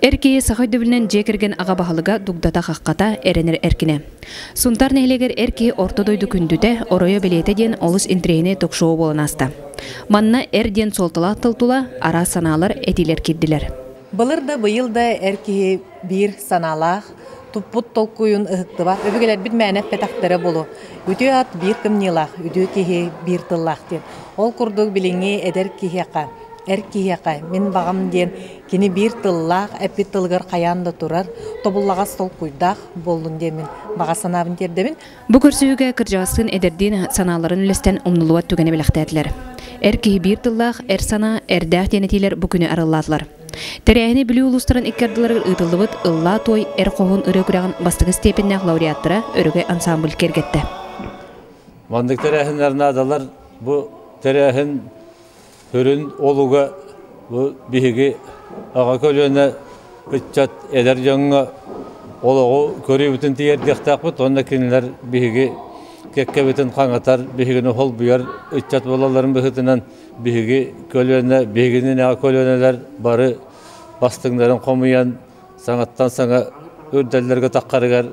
Эр киһи саха өйдөбүлүнэн дьиэ кэргэн аҕа баһылыга, дугдата-хаххата, эрэнэр эркинэ. Сунтаар нэһилиэгэр эр киһи орто дойду күндүтэ, оройо бэлиэтэ диэн олус интэриэһинэй ток-шоу буолан ааста. Манна эр диэн суолталаах тыл тула араас санаалар, этиилэр киирдилэр. Былыр да, быйыл да эр киһи биир санаалаах, туппут толкуйун ыһыктыбат, өбүгэлэрбит мээнэ эппэтэхтэрэ буолуо. Үтүө ат биир кымньыылаах, үтүө киһи биир тыллаах диэн. Ол курдук билиҥҥи эдэр киһиэхэ, эр киһиэхэ мин баҕам диэн кини биир тыллаах, эппит тылыгар хайаан да турар, тобуллаҕас толкуйдаах буоллун диэммин баҕа санаабын тиэрдэбин. Бу көрсүһүүгэ кырдьаҕастыын эдэрдиин санааларын үллэстэн умнуллубат түгэни бэлэхтээтилэр. Эр киһи биир тыллаах, эр санаа, эрдээх диэн этиилэр бу күнү арыллаатылар. Тэрээһини Бүлүү улуустарын икки ардыларыгар ыытыллыбыт Ыллаа туой эр хоһуун ырыа күрэҕин бастакы степеннээх лауреаттара Өрөгөй ансаамбыл киэргэттэ. Маннык тэрээһиннэр наадалар. Бу тэрээһин Сүрүн олуга бу биһиги аҕа көлүөнэ ыччат эдэр дьоҥҥо олоҕу көрүүбүтүн тиэрдиэхтээхпит уонна кинилэр биһиги кэккэбитин хаҥатар, биһигини холбуйар ыччат буолалларын быһыытынан биһиги көлүөнэ, биһигини аҕа көлүөнэлэр бары бастыҥнарын хомуйан саҥаттан саҥа үрдэллэргэ таххарыгар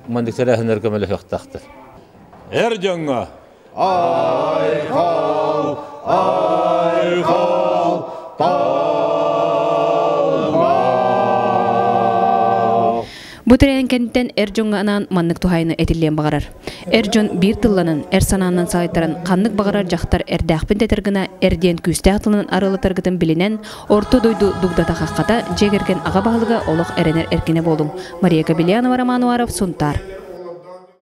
маннык тэрээһиннэр көмөлөһүөхтээхтэр. Эр дьоҥҥо Айхал, айхал, талма. Бу тэрээһин кэнниттэн эр дьоҥҥо анаан маннык туһаайыны этиллиэн баҕарар. Эр дьон биир тылланан, эр санаанан салайтаран ханнык баҕарар дьахтар эрдээхпин дэтэр гына эр диэн күүстээх тылынан арыалатаргытын билинэн, орто дойду дугдата-хаххата, дьиэ кэргэн аҕа баһылыга олох эрэнэр эркинэ буолуҥ. Мария Кобельянова, Роман Уаров, Сунтаар.